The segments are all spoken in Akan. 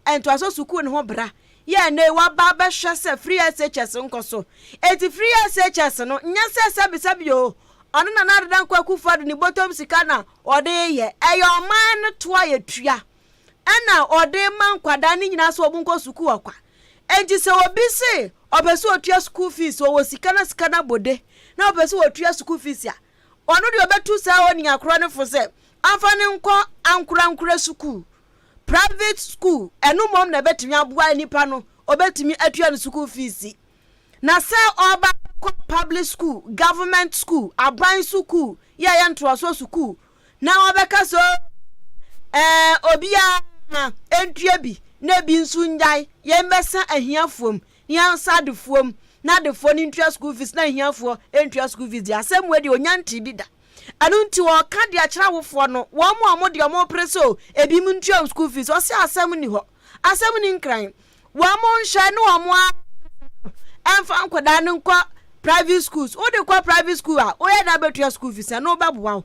ntoaso sukuu no ho bra yɛ ɛnɛ yi waba abɛhwɛ sɛ free SHS nkɔ so. Eti free SHS no nyɛ sɛ sɛbisɛbi o, ɔno Nana Addo Dankwa Akufo-Addo ne bɔtɔm sika na ɔde yɛ. Ɛyɛ ɔman no toa yɛtua ɛna ɔde ma nkwadaa no nyinaa sɛ wɔn nkɔ sukuu ɔkwa. Enti sɛ obi se ɔpɛ sɛ otua school fees, ɔwɔ sika na sika no abɔde na ɔpɛ sɛ otua school fees a, ɔno deɛ ɔbɛtu saa ɔni akorɔ no fo sɛ amfa ne nkɔ ankorankora sukuu, private school. Ɛno mmom na ɛbɛtumi aboa nipa no, ɔbɛtumi atua no school fees. Na sɛ ɔba kɔ public school, government school, aban sukuu yɛ yɛ ntoaso sukuu na ɔbɛka so obiara ntua bi na ebi nso ngyae, yɛn bɛsa ahiafoɔ mu, yɛn adefoɔ mu, na adefoɔ no ntua school fees na ahiafoɔ ntua school fees deɛ, asɛm wɔ deɛ onya nti bi da. Ɛno nti wɔka de akyerɛ awofoɔ no, wɔn mu a wɔn deɛ wɔn pere so ebi mu ntua school fees, ɔsi asɛm ni hɔ, asɛm ni nkran. Wɔn mo nhwɛ ne wɔn a ɛnfa nkwadaa no nkɔ private schools. Wode kɔ private school a, woyɛ da bɛtua school fees, ɛno bɛboa wo.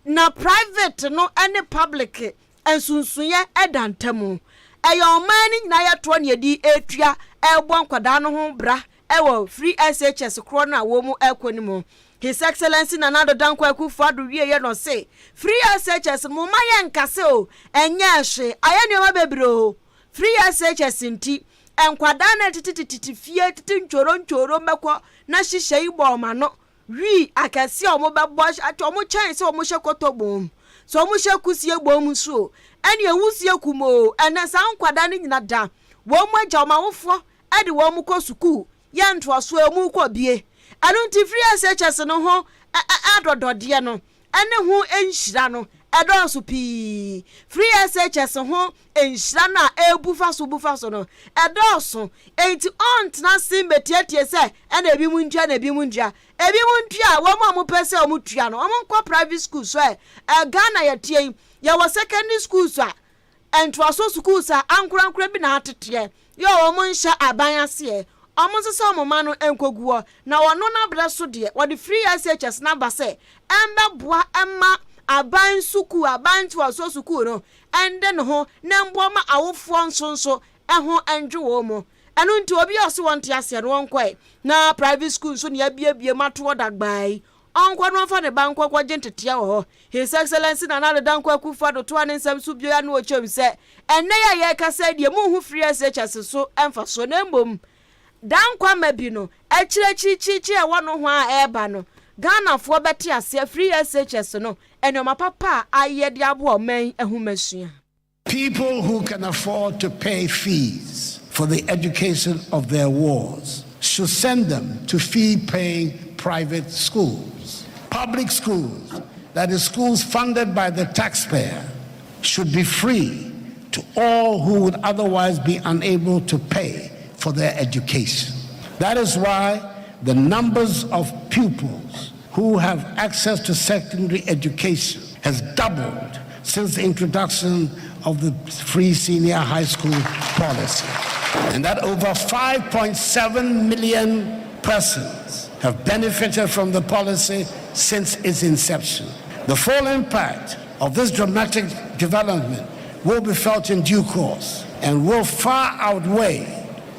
Na private no ne public nsonsoyɛ ɛda ntam. Ɛyɛ ɔman no nyinaa yɛtoɔ ne yɛde etua ɛrebɔ nkwadaa no ho bra ɛwɔ free SHS korɔ no a wɔn mu ɛkɔ no mu. His Excellency Nana Addo Dankwa Akufo-Addo wie yɛ no se free SHS mo ma yɛ nkase o, ɛnyɛ hwee, ayɛ nneɛma bebree o. Free SHS nti nkwadaa na tetetete fie tete ntworo ntworo mbɛkɔ na hyehyɛ yi bɔ ɔma no wii akɛse a wɔn bɛbɔ ati wɔn kyɛn sɛ wɔn hyɛ kɔtɔ bom sɛ wɔn hyɛ kusie bom nso ɛne ewusie kum o. Ɛnɛ saa nkwadaa no nyina da wɔn mu agya wɔn awofoɔ ɛde wɔn kɔ sukuu yɛ ntoaso emu kɔ bie. Ɛno nti free SHS no ho adɔdɔdeɛ no ɛne ho nhyira no ɛdɔɔso pii. Free SHS ho nhyira no a ɛrebu fa so bu fa so no ɛdɔɔso, enti ɔntena se mbɛtiatie sɛ ɛna ebi mu ntua na ebi mu ntua, ebi mu ntua. Wɔn a wɔpɛ sɛ wɔn tua no, wɔn nkɔ private school so. Ɛ Ghana yɛtie yi, yɛwɔ secondary schools a ntoaso schools a ankorankora bi na ateteɛ yɛ wɔn nhyɛ aban aseɛ. Wɔn nso sɛ wɔn mma no nkɔguɔ na wɔn n'abrɛ so deɛ, wɔde free SHS n'aba sɛ ɛmbɛboa ɛma aban sukuu, aban ntoaso sukuu no ɛnde ne ho na mboa ma awofoɔ nso ɛho ɛndwe wɔn mu. Ɛno nti obi a ɔsi wɔn te aseɛ no, wɔn kɔɛ na private school nso nea abiebie mu atoɔ dagbaa yi, ɔnkɔ no ɔmfa ne ba nkɔ kɔgye nteteɛ wɔ hɔ. His Excellency Nana Addo Dankwa Akufo-Addo toa ne nsɛm so bio ano ɔkyɛm sɛ ɛnnɛ yɛ yɛrekasa deɛ, muhu free SHS so ɛmfa so, na mmom dankwa ma bi no akyirɛkyirikyirikyiri a ɛwɔ no ho a ɛreba no, Ghanafoɔ bɛte aseɛ free SHS no nneɛma papa a ayɛ de aboa ɔman ahomasua. People who can afford to pay fees for the education of their wards should send them to fee paying private schools. Public schools, that is, schools funded by the taxpayer, should be free to all who would otherwise be unable to pay for their education. That is why the numbers of pupils who have access to secondary education has doubled since the introduction of the free senior high school policy. And that over 5.7 million persons have benefited from the policy since its inception. The full impact of this dramatic development will be felt in due course and will far outweigh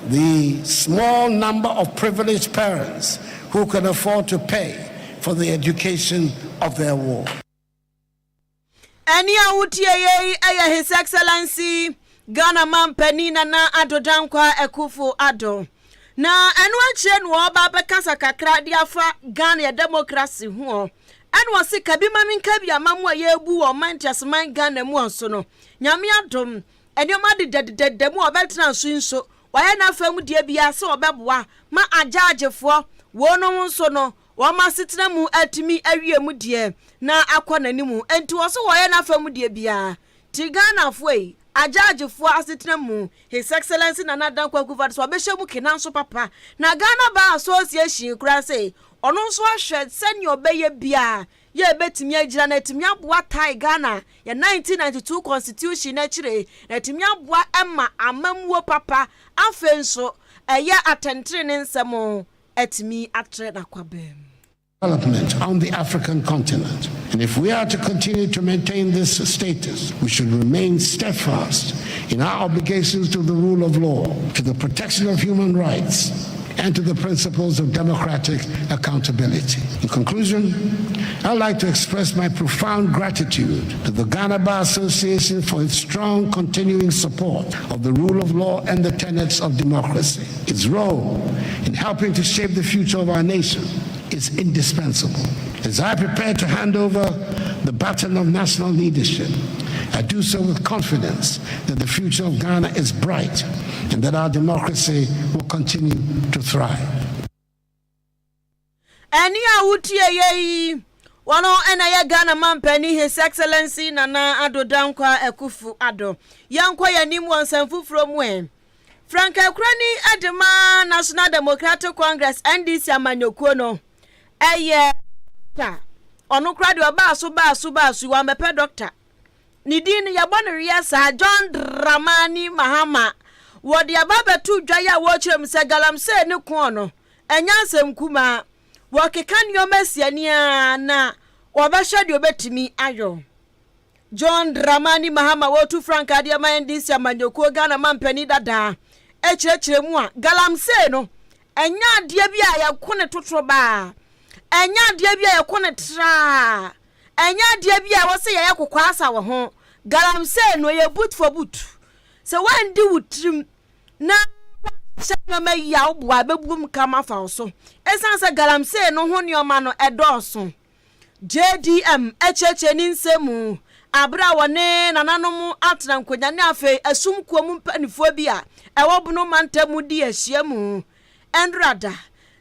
the small number of privileged parents who can afford to pay for the education of their ward. Ɛne a wotie yei ɛyɛ His Excellency Ghana mampanin Nana Addo Dankwa Akufo Addo. Na ɛno akyerɛ no ɔba bɛkasa kakra de afa Ghana yɛ democracy ho. Ɛna ɔse kabi ma menka bi ama mu a yɛrebu wɔ ɔman nteaseman Ghana mu nso no, Nyame adom, nneɛma dedadedada mu a ɔbɛtena so nso, wɔayɛ n'afa mu deɛ biara sɛ ɔbɛboa ma agyaagyefoɔ wɔnom nso no wɔn asetena mu atumi awie mu deɛ na akɔ n'anim. Nti wɔ so wɔyɛ n'afa mu deɛ biara ti Ghanafoɔ yi agyaagyefoɔ asetena mu, His Excellency Nana Dankwa Akufo-Addo so ɔbɛhyɛ mu kena nso papa. Na Ghana Bar Association kura sɛ ɔno nso ahwɛ sɛnea ɔbɛyɛ biara yɛ ebɛtumi agyina na atumi aboa tae Ghana yɛ 1992 constitution n'akyire na atumi aboa ɛma amammuo papa. Afei nso ɛyɛ atɛntene ne nsɛm atumi atrɛ n'akwabam. Development on the African continent. And if we are to continue to maintain this status, we should remain steadfast in our obligations to the rule of law, to the protection of human rights, and to the principles of democratic accountability. In conclusion, I'd like to express my profound gratitude to the Ghana Bar Association for its strong continuing support of the rule of law and the tenets of democracy. Its role in helping to shape the future of our nation is indispensable. As I prepare to hand over the baton of national leadership, I do so with confidence that the future of Ghana is bright and that our democracy will continue to thrive. Ɛnne a wotieeɛ yi, wɔn na ɛyɛ Ghana Mampanin His Excellency Nana Addo Dankwa Akuffo Addo. Yɛnkɔ yɛn anim wɔ nsɛm foforɔ mu ɛ. Frankakurani de ma National Democratic Congress NDC amanyɔkuo no ɛyɛ dɔkta. Ɔno koraa deɛ ɔbaa so baa so baa so wammɛpɛ dɔkta. Ne din no yɛbɔ no weɛ saa John Dramani Mahama. Wɔde aba abɛto dwa yi a wɔrekyerɛ mu sɛ galamsey ne koɔ no ɛnyɛ asɛm kumaa. Wɔkeka nneɛma si ani ara na wɔbɛhwɛ deɛ wɔbɛtumi ayɔ. John Dramani Mahama wɔretu frankaa de ama NDC amanyɔkuo Ghana mampanin dadaa kyerɛkyerɛ mu a galamsey no ɛnyɛ adeɛ bi a yɛko ne totorobaa, ɛnyɛ adeɛ bi a yɛko ne traa, ɛnyɛ adeɛ bi a ɛwɔ sɛ yɛyɛ kokwaasa wɔ ho. Galamsey no ɛyɛ boot for boot. Sɛ woandi wo tirim na woanhyɛ nneɛma yie a woboa ɛbɛbum kama afa wo so. Ɛsiane sɛ galamsey no ho nneɛma no ɛdɔɔso. JDM kyerɛkyerɛ ne nsɛm mu bere a wɔne nananom atena nkonnwa ne afei asum kuo mu mpanimfoɔ bi a ɛwɔ Bono mantam mu di ahyiam nnora da.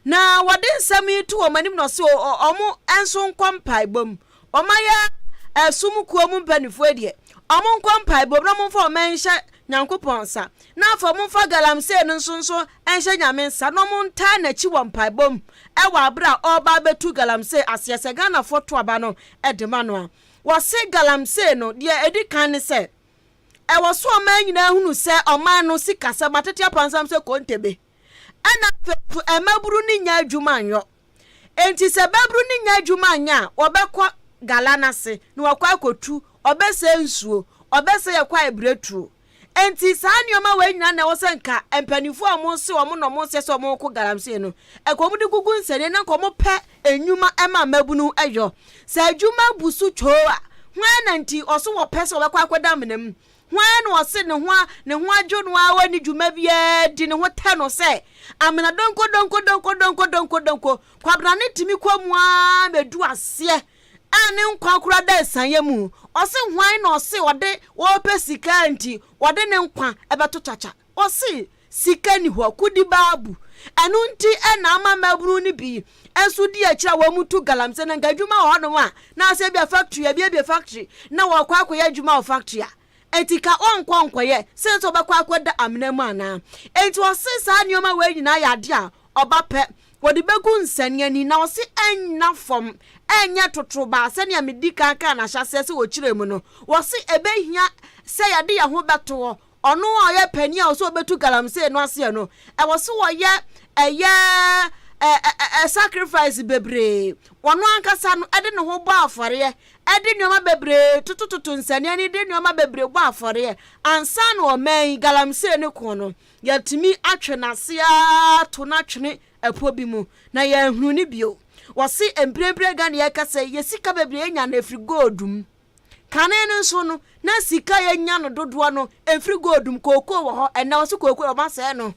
Na wɔde nsɛm yi to wɔn anim na ɔse wɔn nso nkɔ mpaebɔ mu. Wɔayɛ asum kuo mu mpanimfoɔ deɛ, wɔn nkɔ mpaebɔ mu na wɔmfa wɔn nhyɛ Nyankopɔn nsa, na afei wɔmfa galamsey no nso nso nhyɛ Nyame nsa na wɔntaa n'akyi wɔ mpaebɔ mu wɔ abere a ɔreba abɛtu galamsey aseɛ sɛ Ghanafoɔ to aba no de ma no a. Wɔse galamsey no, deɛ ɛdi kan ne sɛ, ɛwɔ so ɔman nyinaa hunu sɛ ɔman no sikasɛm atete apansam sɛ kontebe, ɛna afei nso mmabunu no nnya adwuma nyɔ. Enti sɛ babunu no nnya adwuma nyɛ a, wɔbɛkɔ gala no ase na wɔakɔ akɔtu, wɔbɛsɛe nsuo, wɔbɛsɛe yɛn kwaebiretuo. Enti saa nneɛma wei nyinaa na ɛwɔ sɛ nka mpanimfoɔ a wɔse wɔn na wɔnsɛ sɛ wɔko galamsey no, nka wɔde gugu nsɛnniiɛ na nka wɔpɛ nnwuma ma mmabunu yɔ. Sɛ adwuma bu so twoo a, hwan na nti ɔso wɔpɛ sɛ wɔbɛkɔ akɔda amena mu? Hwan na ɔse ne ho ne ho adwo no ara ɔnni dwuma biara di ne ho tɛ no sɛ amena donko donko donko donko donko donko Kwabena no tumi kɔ mu ara bɛdu aseɛ a ne nkwa koraa da asiane mu. Ɔse hwan na ɔse ɔde ɔrepɛ sika nti ɔde ne nkwa bɛto kyakya. Ɔse sika nni hɔ, kudi baabu. Ɛno nti na ama mmabunu no bi nso di akyire a wɔtu galamsey na nka adwuma wɔ hɔnom a na asɛ bi a factory abiebie factory na wɔkɔ akɔyɛ adwuma wɔ factory a enti ka ɔnkɔ nkɔyɛ sen sɛ ɔbɛkɔ akɔda amena mu anaa. Enti ɔse saa nneɛma wei nyinaa yɛ adeɛ a ɔba pɛ wɔde bɛgu nsania na ɔse ɛnna fam ɛnyɛ totorobaa sɛnea medi kan kaa no ahyɛaseɛ sɛ wɔkyerɛ mu no. Wɔse ɛbɛhia sɛ yɛde yɛn ho bɛto hɔ. Ɔno a ɔyɛ panin a ɔsɛ ɔbɛtu galamsey no aseɛ no, ɛwɔ sɛ ɔyɛ ɛyɛ ɛ sacrifice bebree. Ɔno ankasa no de ne ho bɔ afɔreɛ, de nneɛma bebree totototo nsania no de nneɛma bebree bɔ afɔreɛ ansa na ɔman yi galamsey no ko no, yɛatumi atwe n'ase ara to no atwene ɛpo bi mu na yɛanhunu no bio. Wɔse mprempren Ghana yɛkasa yi, yɛ sika bebree yɛnya no ɛfiri gold mu. Kane no nso no, na sika a yɛnya no dodoɔ no mfiri gold mu. Kookoo wɔ hɔ, ɛnnɛ wɔse kookoo deɛ wɔasɛe no.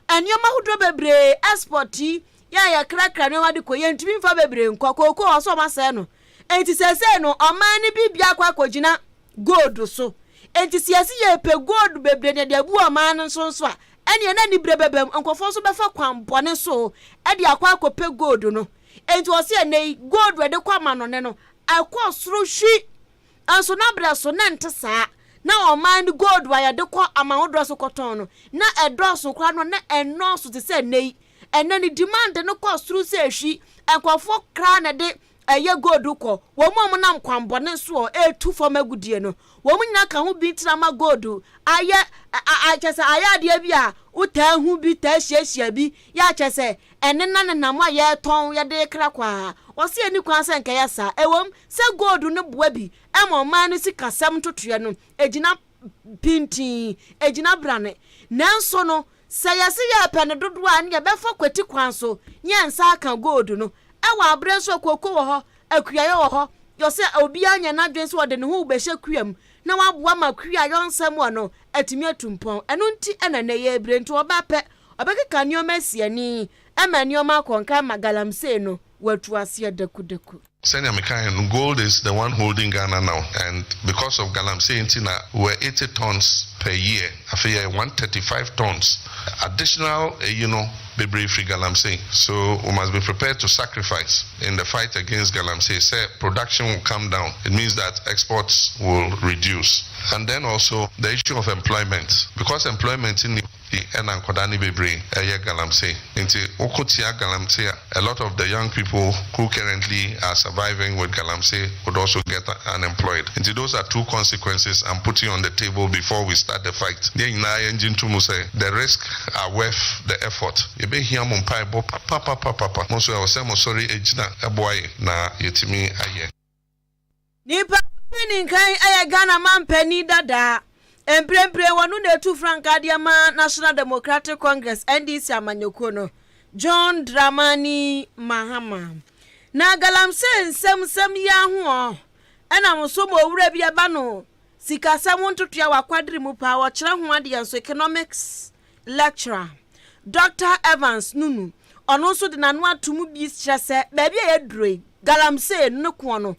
Nneɛma ahodoɔ bebree, export yi, yɛ a yɛkrakra nneɛma de kɔ, yɛntumi mfa bebree nkɔ. Kookoo wɔ so wɔasɛe no. Enti seesei no, ɔman no biribiara akɔ akɔgyina gold so. Enti sɛ yɛse yɛrepɛ gold bebree na yɛde abu ɔman no nso nso a, ɛnneɛ na anibere bɛba mu. Nkurɔfoɔ nso bɛfa kwan bɔne so de akɔ akɔpɛ gold no. Enti wɔse ɛnnɛ yi, gold a yɛde kɔ amanɔne no, Ɛkɔɔ soro hwi. Nso na berɛ so na ɛnte saa. Na ɔman no gold a yɛde kɔ aman ahodoɔ so kɔtɔn no, na ɛdɔɔso koraa no, na ɛnnɔɔso te sɛ nnɛ yi. Ɛnnɛ no, demand no kɔɔ soro sɛ hwi. Nkurɔfoɔ koraa na ɛde ɛyɛ gold kɔ, wɔn a wɔnam kwanbɔne soɔ retu fam agudeɛ no, wɔn nyinaa ka ho bi nti na ama gold ayɛ kyɛ sɛ ayɛ adeɛ bi a wotaa hu bi taa hyiahyia bi yɛ akyɛ sɛ ɛnena nenam a yɛretɔn yɛde rekra kɔ a. Wɔse ɛni kwan sɛ nkɛyɛ saa. Ɛwom sɛ gold no boa bi ma ɔman no sikasɛm ntotoeɛ no ɛgyina pintinn, ɛgyina brane, nanso no sɛ yɛse yɛrepɛ no dodoɔ a, ɛne yɛbɛfa kwati kwan so ne yɛn nsa aka gold no. Ɛwɔ aberɛ nso a kooko wɔ hɔ, akuayɔ wɔ hɔ. Yɛ sɛ obiara nyɛ n'adwene sɛ ɔde ne ho rebɛhyɛ kua mu na waboa ma kuayɔ nsɛm wɔ no atumi atu mpɔn. Ɛno nti na nnɛ yɛrebrɛ nti ɔba pɛ, ɔbɛkeka nneɛma asi ani ma nneɛma akɔ nkan ma galamsey no watu aseɛ dakudaku. Sɛnea mekaeɛ no, gold is the one holding Ghana now, and because of galamsey nti na we were 80 tons per year, afei yɛyɛ 135 tons additional. Eyi no bebree firi galamsey, so we must be prepared to sacrifice in the fight against galamsey sɛ production will come down. It means that exports will reduce. And then also the issue of employment, because employment nni ɛna nkwadaa no bebree ɛyɛ galamsey. Nti woko tia galamsey a, a lot of the young people who currently are surviving with galamsey would also get unemployed. Nti those are two consequences I'm putting on the table before we start the fight. Yɛn nyinaa yɛngye nto mu sɛ the risk are worth the effort. Yɛbɛhia mo mpaebɔ papapapapa. Mo nso ɛwɔ sɛ mo sɔre egyina ɛboa yɛ na yɛtumi ayɛ. Nipa ne nkan yɛ Ghana mampanin dadaa. Mprempren wɔno na etu frankaa de ama National Democratic Congress, NDC amanyɔkuo no, John Dramani Mahama. Na galamsey nsɛmsɛm yi ahoɔ ɛnam so ma owura bi ɛba no sikasɛm ntotoa wakwadere mu paa, wɔkyerɛ ho adeɛ nso, economics lecturer Dr Evans Nunu, ɔno nso de n'ano ato mu bi kyerɛ sɛ baabi a yɛduro yi, galamsey no koɔ no,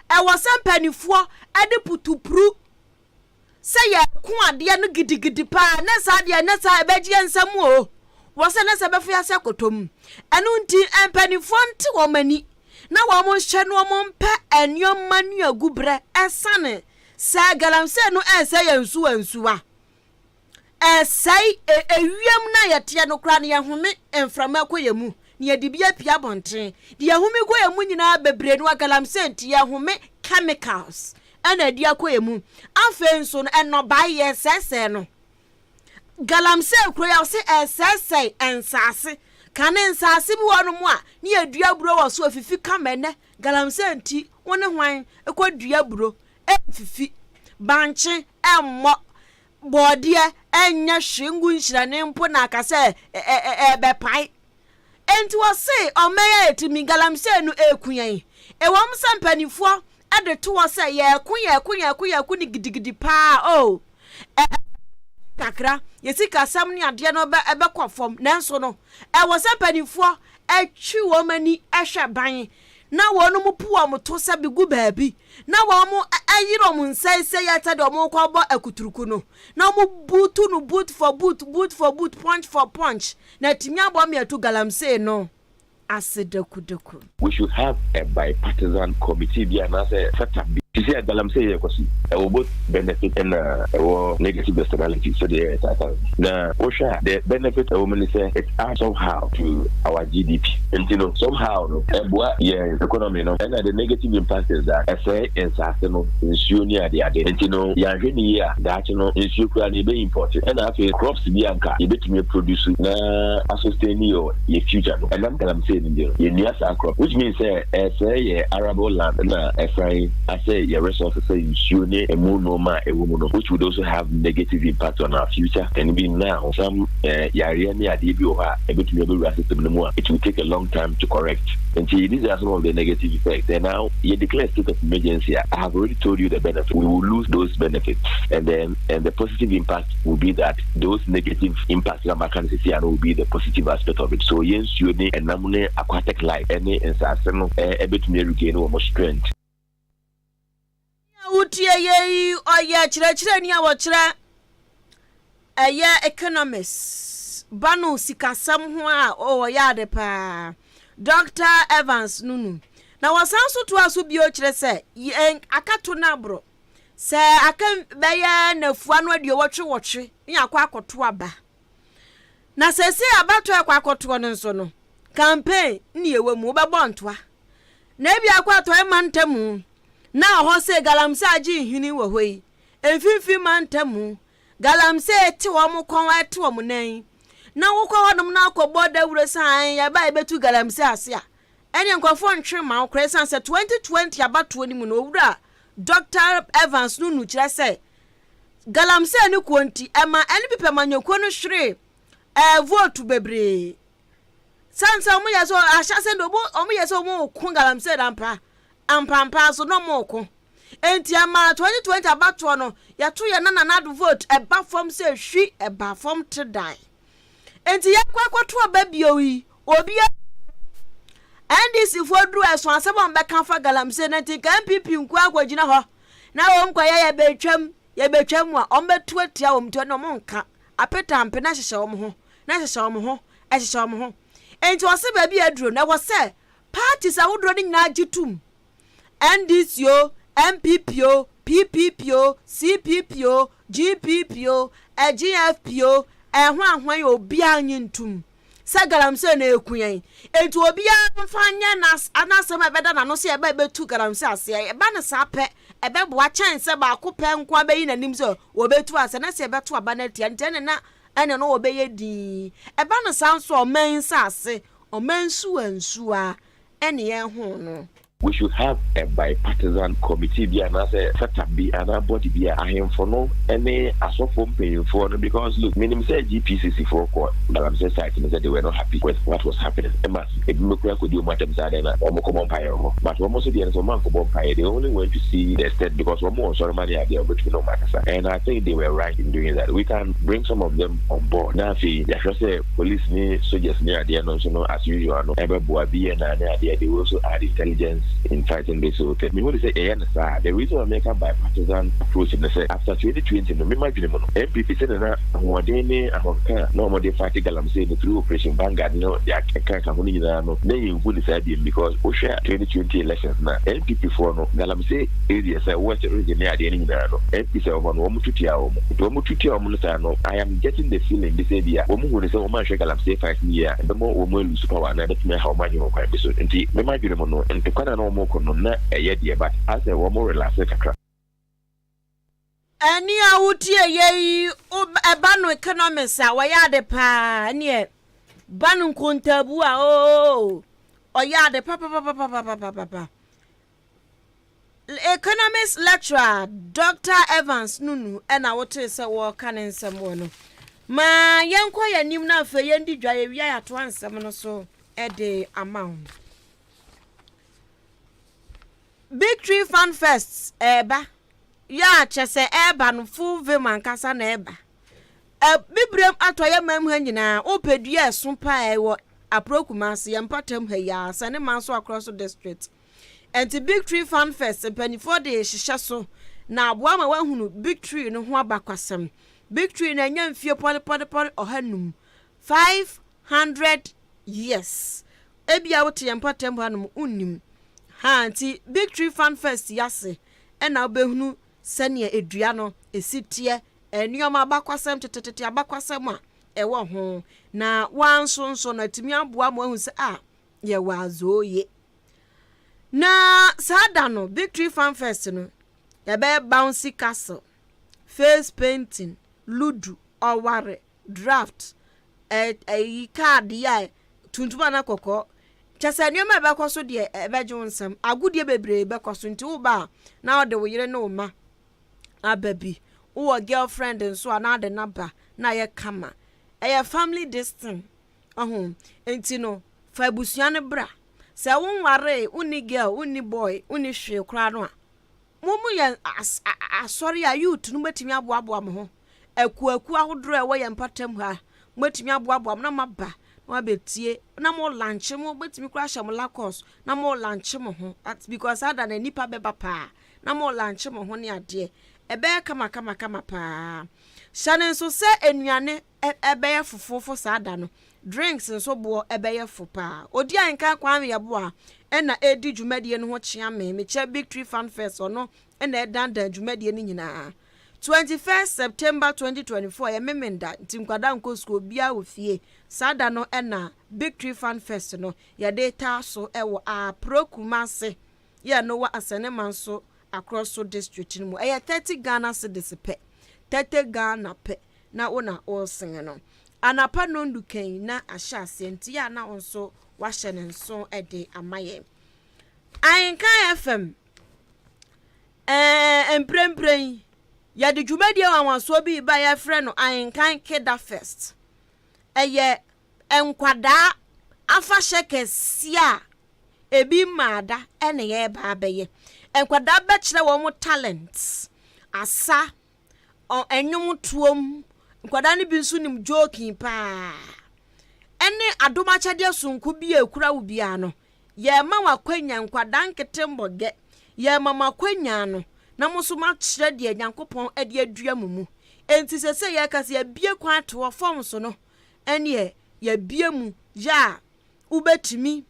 ɛwɔ sɛ mpanimfoɔ de putupuru sɛ yɛko adeɛ no gidigidi paa ne saa deɛ ne saa ɛbɛgye yɛn nsam o. Wɔ sɛ ne sɛ bɛfo yɛasɛ kɔtɔ mu. Ɛno nti mpanimfoɔ nte wɔn ani na wɔn nhyɛ no wɔn mpɛ nneɛma nuagu berɛ, ɛsane sɛ galamsey no ɛsɛ yɛn nsuwa nsuwa, ɛsɛe ewiem na yɛteɛ no koraa no. Yɛhome mframa kɔ yɛn mu na yɛde bi apia abɔnten de yɛhome kɔ yɛn mu nyinaa bebree no a galamsey nti yɛhome chemicals ɛna adi akɔ yɛn mu. Afei nso no, ɛnɔbae yɛsɛesɛe no. Galamsey kuro yɛ ɔse ɛsɛesɛe nsaase. Kane nsaase bi wɔ nom a ne yɛdua aburo wɔ so efifi kama. Ɛnɛ galamsey nti wo ne hwan kɔ dua aburo, ɛmfifi. Bankye ɛmmɔ, bɔɔdeɛ ɛnyɛ hwee ngu nhyirane mpo na aka sɛ ɛbɛpae. Enti wɔse ɔman a yɛtumi galamsey no eku yɛn. Ɛwɔm sɛ mpanimfoɔ de to hɔ sɛ yɛko yɛko yɛko yɛko ne gidigidi paa o kakra yɛsi kasɛm ne adeɛ no bɛ ɛbɛkɔ fam, nanso no ɛwɔ sɛ mpanimfoɔ atwi wɔn ani hwɛ ban na wɔn mu pu wɔn to sɛ bi gu baabi na wɔn ayere wɔn nsa sɛ yɛ sɛ deɛ wɔn kɔ bɔ akuturuku no na wɔn butu no boot for boot, boot for boot, punch for punch, na tumi abɔ mmiɛto galamsey no ase dakudaku. We should have a bipartisan committee bi anaasɛ setup bi te sɛ galamsey yɛ kɔsi. Ɛwɔ both benefit ɛna ɛwɔ negative externality sɛdeɛ ɛyɛ saa na wohwɛ a, the benefit ɛwɔ mu ne sɛ it adds somehow to our GDP, nti no somehow no ɛboa yɛn economy no. Ɛna the negative impact is that ɛsɛe nsaase no, nsuo ne adeade, nti no yɛanhwɛ ne yie a, daakye no nsuo koraa no yɛbɛ import. Ɛna afei crops bi anka yɛbɛtumi produce na asustain yɛ yɛ future no, ɛnam galamsey no deɛ yɛnnua saa crop, which means sɛ ɛsɛe yɛ arable land na ɛsan asɛ yɛ resources sɛ nsuo ne ɛmu nneɛma a ɛwɔ mu no, which would also have negative impact on our future. And even now some yareɛ ne adeɛ bi wɔ hɔ a ɛbɛtumi abɛwura system no mu a it will take a long time to correct. Nti these are some of the negative effects. And now you declare state of emergency, I have already told you the benefit. We will lose those benefits, and then and the positive impact will be that those negative impacts na maka no sisi ano will be the positive aspect of it. So yɛn nsuo ne ɛnam ne aquatic life ɛne nsaase no ɛbɛtumi regain wɔn strength. Wotie yɛ yi, ɔyɛ kyerɛkyerɛni a wɔkyerɛ ɛyɛ economist ba no sikasɛm ho a ɔyɛ ade paa, Dr Evans Nunu. Na wɔsan so toa so bio kyerɛ sɛ yɛn akato no aborɔ sɛ aka bɛyɛ nafua no 88 ne akɔ akɔto aba. Na sɛsɛ abatoɔ ɛkɔ akɔtoɔ no nso no, campaign ne yɛwɔ mu, wobɛbɔ ntoa. Na ebi akɔ atɔe mantam na ɔhɔ sɛ galamsey agye nhini wɔ hɔ yi, mfimfini mantam galamsey te wɔn kɔn te wɔn nan. Na wokɔ hɔnom na akɔbɔ dawuro sɛ ae yɛba a yɛbɛtu galamsey ase a, ɛneɛ nkurɔfoɔ ntwe mma wo koraa ɛsiane sɛ 2020 abatoɔ no mu no owura Dr. Evans Nunu kyerɛ sɛ galamsey no kuo nti ɛma NPP amanyɔkuo no hweree ɛɛ vote bebree. Sane sɛ wɔn yɛ sɛ ahyɛse no wɔn yɛ sɛ wɔn reko galamsey no ampa ampampa nso na wɔn reko. Enti ɛmaa 2020 abatoɔ no yɛto yɛn nana Nana vote ɛba fam sɛ hwi ɛba fam te dan. Enti yɛkɔ akɔto aba bio yi obi NDC foɔ duru ɛso asɛm a wɔbɛka fa galamsey no nti nka NPP nko akɔgyina hɔ na wɔn kɔyɛ yɛbɛtwam yɛbɛtwam a wɔbɛto atia wɔn nti ɔne wɔn nka apetampe na hyehyɛ wɔn ho na hyehyɛ wɔn ho ɛhyehyɛ wɔn ho. Enti ɔse baabi a aduro no ɛwɔ sɛ parties ahodoɔ no nyinaa gye tom. NDC o, NPP o, PPP o, CPP o, GPP o, GFP o, ɛho ahwan obiara nye ntom sɛ galamsey na eku yɛn. Enti obiara mfa nyɛ n'asɛm a ɛbɛda n'ano sɛ ɛba ɛbɛtu galamsey aseɛ. Ɛba no saa pɛ, ɛbɛboa kyɛn sɛ baako pɛ nko ara bɛyi n'anim sɛ wɔbɛtu aseɛ na sɛ ɛbɛto aba no atia nti ɛne na ɛne no wɔbɛyɛ dinn. Ɛba no saa nso a ɔman nsase, ɔman nsuwansuwa ɛne yɛn ho no. We should have a bipartisan committee bi anaasɛ setup bi anaa body bi a ahemfo no ne asɔfoɔ mpanyinfoɔ no, because look, menim sɛ GPCC foɔ kɔ galamsey site no sɛ they were not happy with what was happening, ɛma ebinom koraa kɔdi wɔn atɛm saa dɛn na wɔn kɔbɔ mpaeɛ wɔ hɔ, but wɔn nso deɛ no sɛ wɔn ankɔbɔ mpaeɛ, they only went to see the extent because wɔn wɔ nsɔrema ne adeɛ a wɔbɛtumi ne wɔn akasa, and I think they were right in doing that. We can bring some of them on board na afei yɛahwɛ sɛ police ne soldiers ne adeɛ no nso no, as usual no, ɛbɛboa BNI ne adeɛ. They will also add intelligence in fighting this whole thing. Mehu ne sɛ yɛyɛ no saa a, the reason why meka bipartisan approach ne sɛ after 2020 no, me m'adwene mu no, NPP sɛdeɛ na ahoɔden ne ahokeka a na wɔde fight galamsey no through Operation Vanguard ne deɛ ɛkeka ho no nyinaa no, na yɛnhu ne saa biom, because wohwɛ 2020 elections no a, NPP foɔ no, galamsey areas a West region ne adeɛ no nyinaa no, MPs a ɛwɔ hɔ no, wɔn tu tia wɔn. Nti wɔn tu tia wɔn no saa no, I am getting the feeling bi sɛ ebia wɔn hu no sɛ wɔn anhwɛ galamsey fight no yie a, ɛbɛma wɔn alose power anaa ɛbɛtumi aha wɔn adwene wɔ kwan bi so. Nti me m'adwene mu no, ntokwa no a na wɔn reko no na ɛyɛ deɛ, but asɛ wɔn relaxe kakra. Ɛne a wotie yɛ yi, ɛba no economics a, wɔyɛ ade paa. Ɛneɛ ba no nkontaabu a, oo, ɔyɛ ade papapapapapapa. Economics lecturer Dɔkta Evans Nunu na wotee sɛ wɔreka ne nsɛm wɔ no. Ma yɛnkɔ yɛn anim na afei yɛndi dwa, yɛwie a yɛatoa nsɛm no so de ama wo. Big Tree Fun Fest ɛreba. Yɛ a kyɛ sɛ ɛreba no full vim ankasa na ɛreba. Abibirem atɔeɛ man mu ha nyinaa, wopɛ dua a ɛso paa ɛwɔ Apro Kumasi, yɛn mpɔtam ha yi ara, Sani Manso Akorɔso District. Ɛnti Big Tree Fun Fest mpanimfoɔ de rehyehyɛ so na aboa ma woahunu Big Tree no ho abakwasɛm. Big Tree no anya mfie pɔrepɔrepɔre 500, 500 years. Ebia wote yɛn mpɔtam hanom wonnim. Ha nti Big Tree Fun Fest yi ase na wobɛhunu sɛnea dua no si teɛ, nneɛma abakwasɛm, tetetete abakwasɛm a ɛwɔ ho, na woanso nso no atumi aboa ma woahu sɛ a yɛwɔ azooye. Na saa da no, Victory Fan Fest no, yɛbɛyɛ bouncy castle, face painting, ludo, ɔware, draft, ɛyi kaade a tuntum anaa kɔkɔɔ. Kyɛ sɛ nneɛma a ɛbɛkɔ so deɛ ɛbɛgye wo nsam. Agodie bebree bɛkɔ so nti woba a na wode wo yere ne wo mma aba bi. Wowɔ girlfriend nso a na ade no aba na ayɛ kama. Ɛyɛ family this thing. Ɔho nti no fa abusua no bra. Sɛ wonwaree, wonni girl, wonni boy, wonni hwee koraa no a, mo mo yɛ asɔre a youth no bɛtumi aboaboa mo ho. Akuakuo ahodoɔ a ɛwɔ yɛn mpɔtam ha, mobɛtumi aboaboa mo na moaba na moabɛtie na mo lanche mo bɛtumi koraa ahyɛ mo Lacoste na mo lanche mo ho because saa da no nnipa bɛba paa na mo lanche mo ho ne adeɛ. Ɛbɛyɛ kama kama kama paa. Hyɛ no nso sɛ nnuane ɛbɛyɛ fofoofo saa da no. Drinks nso boɔ ɛbɛyɛ fo paa. Odi Ahenkan Kwame Yeboah ɛna ɛredi dwumadie no ho kyeame. Mekyɛ Big Tree Fun Fest ɔno ɛna ɛdandan dwumadie no nyinaa. 21st September 2024 yɛ Memenda nti nkwadaa nkɔ sukuu obiara wɔ fie. Saa da no na Big Tree Fun Fest no yɛde taa so wɔ Apro Kumasi yɛ no wɔ Asɛnema nso Akorɔso District no mu. Ɛyɛ 30 Ghana cedis pɛ, 30 Ghana pɛ na wo na woresene no. Anapa nnɔndu kan na ahyɛ aseɛ nti yɛ a na wo nso wahyɛ ne nso de ama yɛn. Ahenkan FM, ɛɛ mprempren yɛde dwumadie nwanwasoɔ bi reba yɛfrɛ no Ahenkan Keda Fest. Ɛyɛ nkwadaa afahyɛ kɛseɛ a ebi mmaa da ɛna yɛreba abɛyɛ. Nkwadaa bɛkyerɛ wɔn talent, asa, ɔ nnwomtoɔ mu. Nkwadaa no bi nso nim joking paa. Ɛne adom akyɛdeɛ sononko bi a ɛkura wo biara no, yɛrema wo akwanya, nkwadaa nkete mmɔgɛ, yɛrema mo akwanya no na mo nso moakyerɛ deɛ Nyankopɔn de adua mo mu. Enti seesei yɛreka sɛ yɛabue kwan ato hɔ, forms no, ɛneɛ yɛabue mu yɛ a wobɛtumi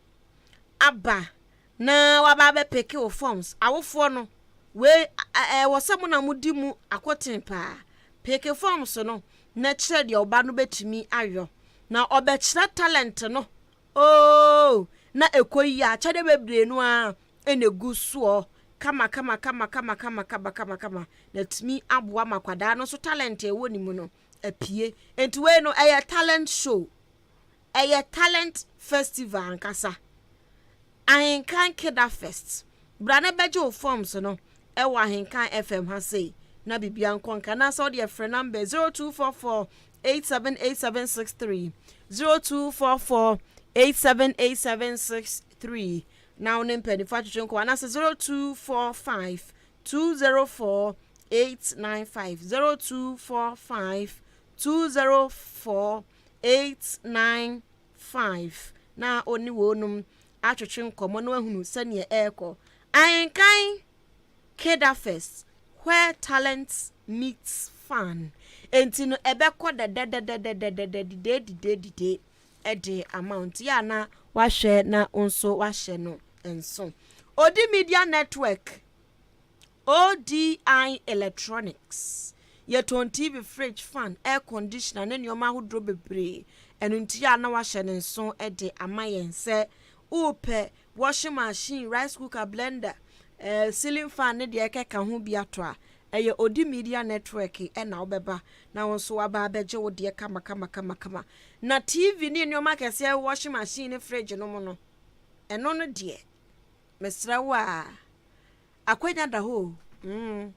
aba na waba abɛpeke wo forms. Awofoɔ no, wei ɛwɔ sɛ mo na modi mu akoten paa. Peke forms no na kyerɛ deɛ ɔba no bɛtumi ayɔ. Na ɔbɛkyerɛ talent no oo na ɛkɔ yie a akyɛdeɛ bebree no ara na ɛgu soɔ kama kama kama kama kama kama kama kama na atumi aboa ma akwadaa no nso talent a ɛwɔ ne mu no apue. Nti wei no ɛyɛ talent show. Ɛyɛ talent festival ankasa. Ahenkan Keda Fest. Bra na bɛgye wo forms no ɛwɔ Ahenkan FM ha sei na biribia nkɔ nka anaasɛ wode ɛfrɛ number 0244 878763 0244 878763 na wo ne mpanimfoɔ atwetwe nkɔmmɔ anaasɛ 0245 204 895 0245 204 895 na ɔne wɔnom atwetwe nkɔmmɔ na wahunu sɛdeɛ ɛrekɔ. Ahenkan Keda Fest, where talent meets fun. Enti no ɛbɛkɔ dɛdɛdɛdɛdɛdɛdɛ didee didee didee ɛde ama wo. Nti yɛ a na wahwɛ na wo nso wahyɛ no nso. Odi Media Network ODI Electronics, Yɛtɔn TV, fridge, fan, air conditioner ne nneɛma ahodoɔ bebree. Ɛno nti a na wahyɛ ne nso de ama yɛn sɛ wopɛ washing machine, rice cooker, blender, eh, ceiling fan ne deɛ ɛkeka ho bi ato a, ɛyɛ Odi Media Network ɛna wobɛba na wo nso waba abɛgye wo deɛ kama kama kama kama. Na TV ne nneɛma akɛseɛ, washing machine ne fridge no mu no, ɛno no deɛ, mesrɛ wo a, Akwanya da hɔ o. Mm.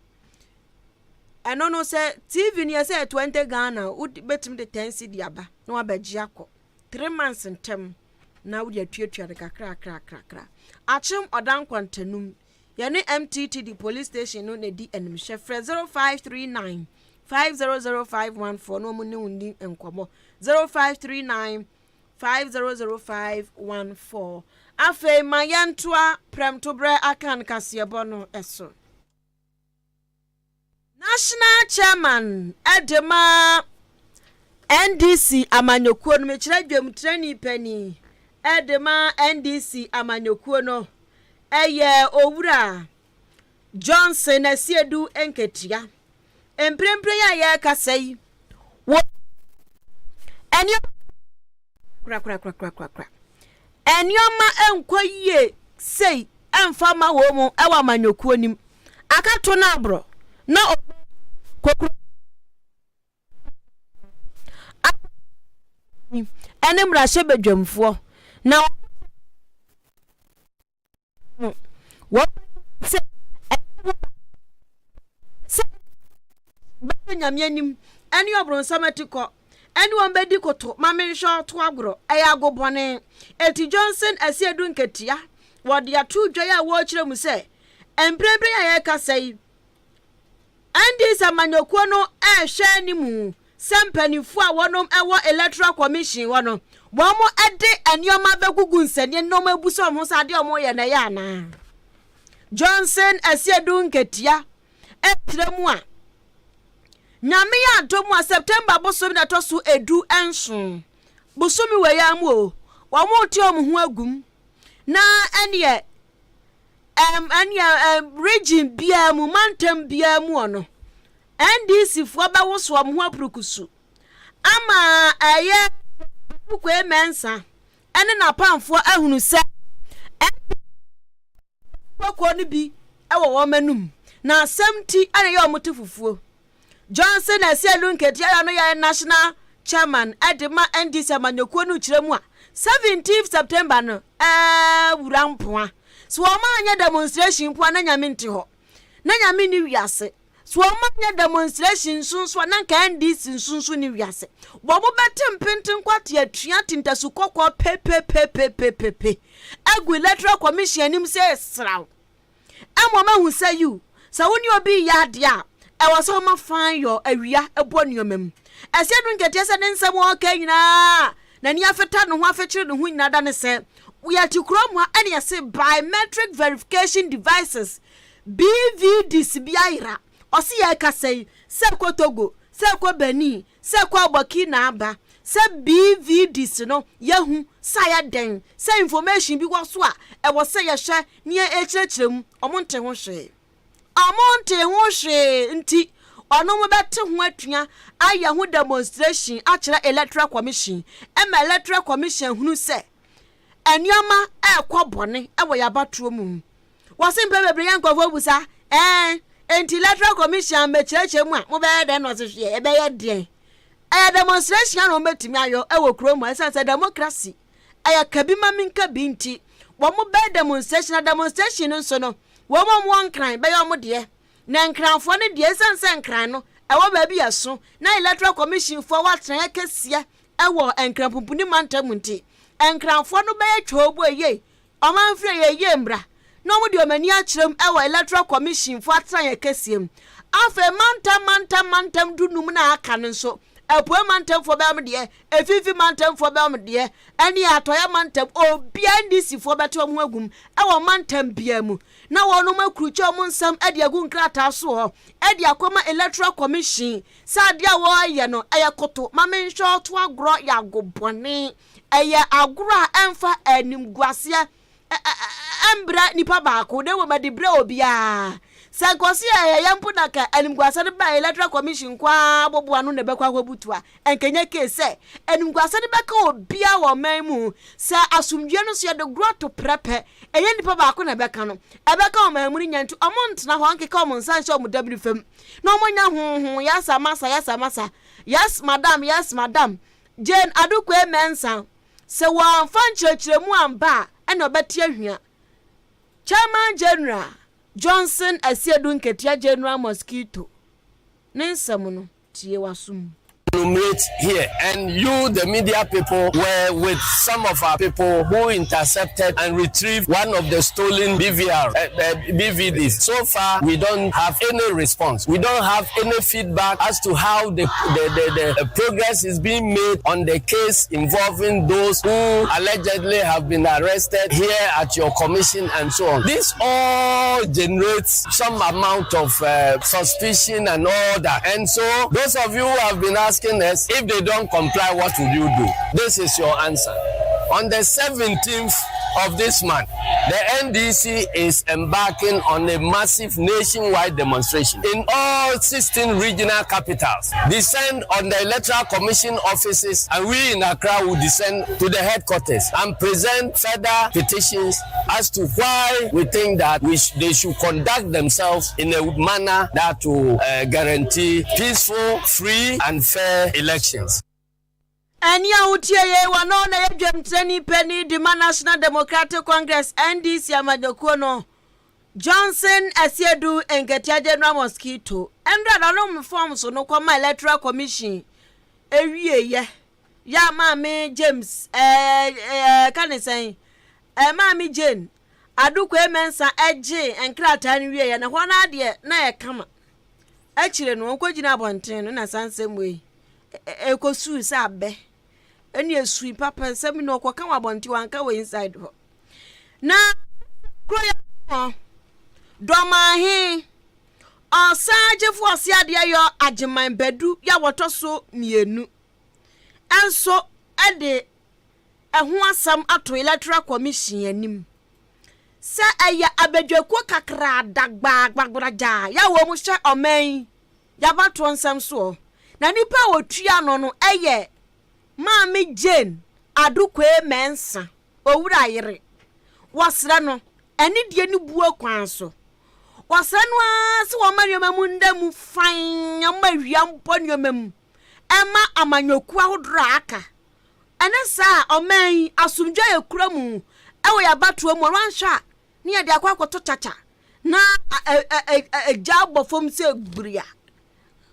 Ɛno no sɛ TV no yɛ sɛ 20 Ghana, wobɛtumi de 10 cedi aba na wabɛgye akɔ. 3 months ntam na wode atuatua no kakra kakra kakra. Akyem ɔda nkwantanum. Yɛne MTTD police station no na ɛdi animhwɛ. Frɛ 0539 500514 na wɔn ne wo nni nkɔmmɔ. 0539 500514. Afei ma yɛntoa prɛmtoberɛ akan kaseɛbɔ no so. National Chairman de ma NDC amanyɔkuo no, mekyerɛ dwamtirani panin de ma NDC amanyɔkuo no, ɛyɛ Owura Johnson Asiedu Nketia. Mprempren yi a yɛrekasa yi, wɔ nneɛma korakorakorakorakora. Nneɛma nkɔ yie sei mfa ma wɔn mu wɔ amanyɔkuo no mu. Akato no aborɔ na kokuro ɛne mmarahyɛbadwamfoɔ na no, wɔbɛnim sɛ ɛnyɛ ho ba sɛ bɛkɔ Nyame anim ɛne ɔbronsam atikɔ ɛne wɔn bɛdi koto ma menhwɛ ɔto agorɔ ɛyɛ ago bɔne. Eti Johnson Asiedu Nketia wɔde ato dwa yi a wɔrekyerɛ mu sɛ mprempren a yɛrekasa yi NDC amanyɔkuo no rehwɛ anim sɛ mpanimfoɔ a wɔnom wɔ Electoral Commission hɔ no, wɔn de nneɛma bɛgugu nsɛnneɛ na wɔn abu sɛ wɔn ho sɛ adeɛ a wɔyɛ no ɛyɛ anaa. Johnson Asiedu Nketia ɛkyerɛ mu a, Nyame yɛ adom a September bosome na ɛtɔ so 17, bosome wei ara mu o, wɔn rete wɔn ho agum na ɛneɛ ɛm ɛneɛ ɛm region biara mu mantam biara mu ɔno. NDC foɔ bɛwoso wɔn ho apurukusu ama ɛyɛ Kwei Mensah ne n'apamfoɔ ahunu sɛ NDC kuo no bi wɔ wɔn anum na asɛm nti na ɛyɛ wɔn te fufuo. Johnson Asiedu Nketia no yɛ National Chairman de ma NDC amanyɔkuo no kyerɛ mu a 17th September no ɛɛ wura mpoa. So wɔn anyɛ demonstration mpo a na Nyame nte hɔ. Na Nyame nni wiase. So wɔn anyɛ demonstration nso nso a na nka NDC nso nso nni wiase. Wɔn bɛte mpenten kwate atua te ntasu kɔkɔɔ pepepepepepe agu Electoral Commission anim sɛ sraw. Ɛma wɔn ahu sɛ yiw, sɛ wo ne obi reyɛ adeɛ a, ɛwɔ sɛ woma fann yɔ awia bɔ nneɛma mu. Ɛsɛ no nketeɛ sɛ ne nsɛm a ɔreka nyinaa n'ani afeta ne ho afekyere ne ho nyinaa da ne sɛ yɛte kurom ha ɛne yɛse biometric verification devices BVDs bi ayera. Ɔse yɛrekasa yi, sɛ ɛkɔ Togo, sɛ ɛkɔ Benin, sɛ ɛkɔ Burkina aba, sɛ BVDs no yɛahu sɛ ayɛ dɛn, sɛ information bi wɔ so a ɛwɔ sɛ yɛhwɛ na yɛkyerɛkyerɛ mu, ɔmo nte ho hwee. Ɔmo nte ho hwee nti, ɔno bɛte ho atua ayɛ ho demonstration akyerɛ Electoral Commission, ɛma Electoral Commission hunu sɛ nneɛma ɛrekɔ bɔne ɛwɔ yɛn abatoɔ mu. Wɔse mpɛ bebree yɛ nkurɔfoɔ busa, ɛɛn, enti Electoral Commission mmɛkyerɛkyerɛ mu a, mobɛyɛ dɛn na ɔse hwɛ, ɛbɛyɛ deɛn? Ɛyɛ demonstration a na wɔbɛtumi ayɔ ɛwɔ kurom ha, ɛsiane sɛ democracy ɛyɛ ka bi ma menka bi nti, wɔn bɛyɛ demonstration, na demonstration no nso no, wɔn a wɔwɔ Nkran bɛyɛ wɔn deɛ. Na Nkranfoɔ no deɛ, ɛsiane sɛ Nkran no ɛwɔ baabi ɛso, na Electoral Commission foɔ wɔ atenaeɛ kɛseɛ ɛwɔ Nkran Pumpuni mantam nti, Nkranfoɔ no bɛyɛ twoobo yie. Ɔmanfrɛ yɛ yie mbra na wɔn de wɔn ani akyerɛ mu wɔ Electoral Commission foɔ atenaeɛ kɛseɛ mu. Afei mantam mantam mantam du-num no a aka no nso, Apuei mantamfoɔ bɛyɛ wɔn deɛ, Efifi mantamfoɔ bɛyɛ wɔn deɛ, ɛne Atɔeɛ mantam, obiara NDC foɔ bɛte wɔn ho agu mu wɔ mantam biara mu na wɔnom akrukye wɔn nsɛm de agu nkrataa soɔ de akɔma Electoral Commission sɛ adeɛ a wɔreyɛ no ɛyɛ koto ma menhwɛ ɔto agorɔ yɛ ago bɔne. Ɛyɛ agorɔ a ɛmfa animguaseɛ mbrɛ nipa baako na mmom ɛde brɛ obiara. Sɛ nka ɔse yɛyɛ mpo na nka animguaseɛ no ba Electoral Commission nko ara boboa ano na ɛbɛkɔ akɔbutu a, nka ɛnyɛ case sɛ animguaseɛ no bɛka obiara wɔ ɔman mu. Sɛ asomdwoeɛ no nso yɛde gorɔ to prɛpɛ, ɛnyɛ nipa baako na ɛbɛka no, ɛbɛka ɔman mu no nyinaa nti wɔntena hɔ nkeka wɔn nsa nhyɛ wɔn dabiri fam na wɔnyɛ honhon, yasa masa, yasa masa, yes madam, yes madam. Jane Adukwei Mensah, sɛ wɔamfa nkyerɛkyerɛmu amba a ɛna ɔbɛte ahwia. Chairman General Johnson Asiedu Nketia General Mosquito ne nsɛm no, tie w'asom. Enumerate here, and you, the media people, were with some of our people who intercepted and retrieved one of the stolen BVR, BVDs. So far, we don't have any response. We don't have any feedback as to how the progress is being made on the case involving those who allegedly have been arrested here at your commission and so on. This all generates some amount of suspicion and all that. And so, those of you who have been asking us, if they don't comply, what would you do? This is your answer. On the 17th of this month, the NDC is embarking on a massive nationwide demonstration in all 16 regional capitals. Descend on the Electoral Commission offices, and we in Accra will descend to the headquarters and present further petitions as to why we think that they should conduct themselves in a manner that will guarantee peaceful, free, and fair elections. Ɛne a wotie yei wɔ no na yɛ dwamtirani panin de ma National Democratic Congress, NDC, amanyɔkuo no, Johnson Asiedu Nketia General Mosquito. Ɛnora da no forms no kɔma Electoral Commission ewieɛ yɛ a Maame James ɛɛ ɛɛ ka ne sɛn ɛɛ Maame Jane Adukwei Mensah ɛgye nkrataa no wieɛ na hɔ no adeɛ na yɛ kama. Akyire no wɔkɔgyina abɔnten no na saa nsɛm wei ɛkɔsuu sɛ abɛ ɛne esui papa nsɛm no ɔkɔka wɔ abɔnten wanka wɔ inside hɔ. Na kuro yɛ hɔ dɔmahe ɔsan gyefo ɔse adeɛ yɔ Agyeman Badu yɛ a wɔtɔ so mmienu ɛnso ɛde ɛho asɛm ato Electoral Commission anim sɛ ɛyɛ abadwakuo kakra dagbaa gbagbagyaa yɛ a wɔn hyɛ ɔman yi. Y'abatoɔ nsɛm soɔ, na nipa a wɔtua ano no yɛ Maame Jane Adokwei Mensah, Owura yere. Wɔsrɛ no anidie ne buo kwan so. Wɔsrɛ no ara sɛ wɔmma nneɛma mu nda mu fann, wɔmma awia mbɔ nneɛma mu mma amanyɔkuo ahodoɔ a aka. Ɛne saa a, ɔman yi, asomdwoeɛ a yɛkura mu wɔ yɛn abatoɔ mu, wɔanhwɛ a, ne yɛde akɔ akɔto kyakya na agya abɔ fam sɛ gburia.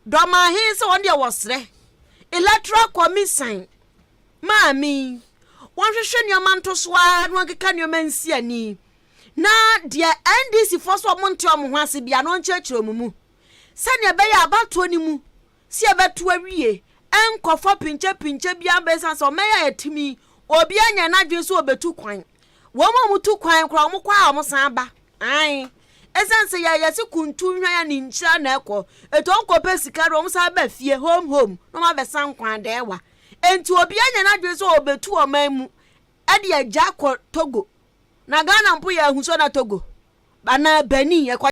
Dɔmahe sɛ wɔn deɛ wɔsrɛ Electoral Commission maame yi, wɔnhwehwɛ nneɛma nto so ara na wɔnkeka nneɛma nsi ani na deɛ NDC foɔ so wɔn nte wɔn ho ase bia na wɔnkyerɛkyerɛ wɔn mu sɛnea ɛbɛyɛ abatoɔ no mu sɛ yɛbɛto awie nkɔfɔ pinkyɛpinkyɛ biara bɛsan sɛ ɔmɛyɛ a yɛtumi obi anya n'adwene sɛ ɔbɛtu kwan. Wɔn a wɔtu kwan koraa, wɔn kɔ a wɔn san ba. Ae, ɛsiane sɛ yɛ yɛse kuntu nhwan a ne nkyira na ɛkɔ, ɛtɔ wɔn kɔpɛ sika de wɔn san ba fie, home home, na wɔn abɛsan kwan dɛɛwa. Enti obi anya n'adwene sɛ ɔbɛtu ɔman mu ɛde agya akɔ Togo. Na Ghana mpo yɛ ahu sɛ na Togo anaa Benin ɛkɔ.